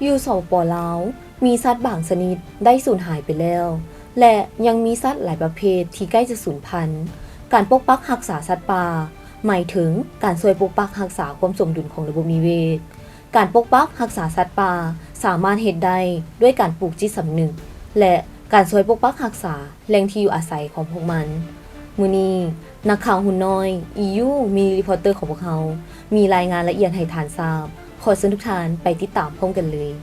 ຢູ່ ສປປ ລາວ ມີສັດບາງຊະນິດໄດ້ສູນຫາຍໄປແລ້ວ ແລະ ຍັງມີສັດຫຼາຍປະເພດທີ່ໃກ້ຈະສູນພັນ. ການປົກປັກຮັກສາສັດປ່າ ໝາຍເຖິງການຊ່ວຍປົກປັກຮັກສາຄວາມສົມດຸນຂອງລະບົບນິເວດ. ການປົກປັກຮັກສາສັດປ່າສາມາດເຮັດໄດ້ດ້ວຍການປູກຈິດສຳນຶກ ແລະ ການຊ່ວຍປົກປັກຮັກສາແຫຼ່ງທີ່ຢູ່ອາໄສຂອງພວກມັນ. ມື້ນີ້ ນັກຂ່າວຫຸ່ນນ້ອຍ ອີຢູ Mini Reporter ຂອງພວກເຮົາ ມີລາຍງານລະອຽດໃຫ້ທ່ານຊາບ. ຂໍເຊີນທຸກທ່ານໄປຕິດຕາມພ້ອມກັນເລີຍ.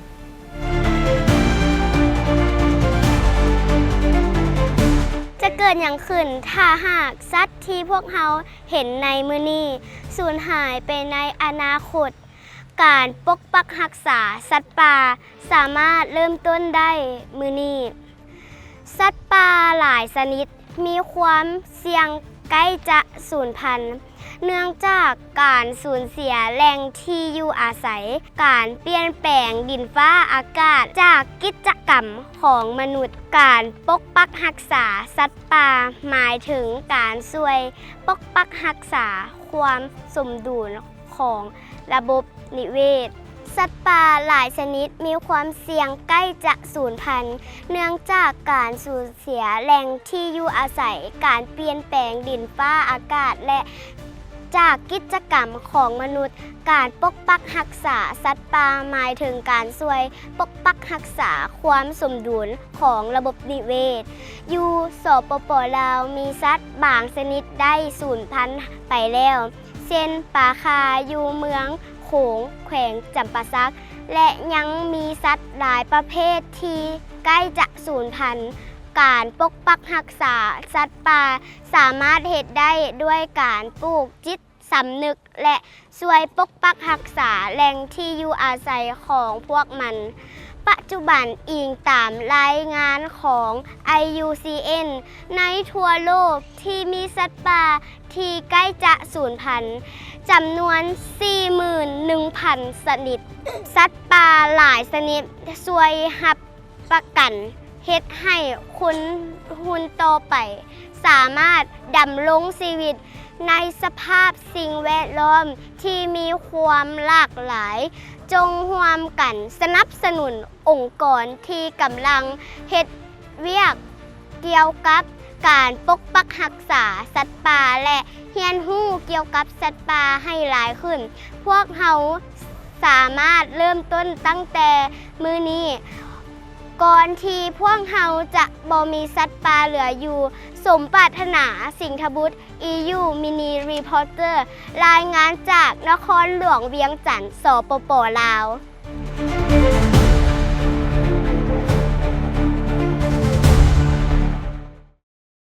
ຈະເກີດຫຍັງຂຶ້ນຖ້າຫາກສັດທີ່ພວກເຮົາເຫັນໃນມື້ນີ້ສູນຫາຍໄປໃນອະນາຄົດ? ການປົກປັກຮັກສາສັດປ່າສາມາດເລີ່ມຕົ້ນໄດ້ມື້ນີ້. ສັດປ່າຫຼາຍຊະນິດມີຄວາມສ່ຽງໃກ້ຈະສູນພັນ ເນື່ອງຈາກການສູນເສຍແຫຼ່ງທີ່ຢູ່ອາໄສ, ການປ່ຽນແປງດິນຟ້າອາກາດຈາກກິດຈະກຳຂອງມະນຸດ. ການປົກປັກຮັກສາສັດປ່າໝາຍເຖິງການຊ່ວຍປົກປັກຮັກສາຄວາມສົມດຸນ ຂອງລະບົບນິເວດ. ສັດປ່າຫຼາຍຊະນິດມີຄວາມສ່ຽງໃກ້ຈະສູນພັນ ເນື່ອງຈາກການສູນເສຍແຫຼ່ງທີ່ຢູ່ອາໄສ, ການປ່ຽນແປງດິນຟ້າອາກາດ ແລະ ຈາກກິດຈະກຳຂອງມະນຸດ. ການປົກປັກຮັກສາສັດປ່າໝາຍເຖິງການຊ່ວຍປົກປັກຮັກສາຄວາມສົມດຸນຂອງລະບົບນິເວດ. ຢູ່ ສປປ ລາວ ມີສັດບາງຊະນິດໄດ້ສູນພັນໄປແລ້ວ. ເຊັ່ນ ປາຂ່າຢູ່ເມືອງໂຂງ ແຂວງຈຳປາສັກ ແລະ ຍັງມີສັດຫຼາຍປະເພດທີ່ໃກ້ຈະສູນພັນ. ການປົກປັກຮັກສາສັດປ່າສາມາດເຮັດໄດ້ດ້ວຍການປູກຈິດສຳນຶກ ແລະ ຊ່ວຍປົກປັກຮັກສາແຫຼ່ງທີ່ຢູ່ອາໄສຂອງພວກມັນ. ປັດຈຸບັນ, ອີງຕາມລາຍງານຂອງ ໄອ ຢູ ຊີ ເອັນ, ໃນທົ່ວໂລກທີ່ມີສັດປ່າ ທີ່ໃກ້ຈະສູນພັນຈຳນວນສີ່ໝື່ນໜຶ່ງພັນຊະນິດ. ສັດປ່າຫຼາຍຊະນິດຊ່ວຍຮັບປະກັນເຮັດໃຫ້ຄົນຮຸ່ນຕໍ່ໄປສາມາດດຳລົງຊີວິດໃນສະພາບສິ່ງແວດລ້ອມທີ່ມີຄວາມຫຼາກຫຼາຍ. ຈົ່ງຮ່ວມກັນສະໜັບສະໜູນອົງກອນທີ່ກຳລັງເຮັດວຽກ ກ່ຽວກັບການປົກປັກຮັກສາສັດປ່າ ແລະ ຮຽນຮູ້ກ່ຽວກັບສັດປ່າໃຫ້ຫຼາຍຂຶ້ນ. ພວກເຮົາສາມາດເລີ່ມຕົ້ນຕັ້ງແຕ່ມື້ນີ້ ກ່ອນທີ່ພວກເຮົາຈະບໍ່ມີສັດປ່າເຫຼືອຢູ່. ສົມປາດຖະໜາ ສິງທະບຸດ ອີຢູ Mini Reporter ລາຍງານຈາກນະຄອນຫຼວງວຽງຈັນ ສປປ ລາວ.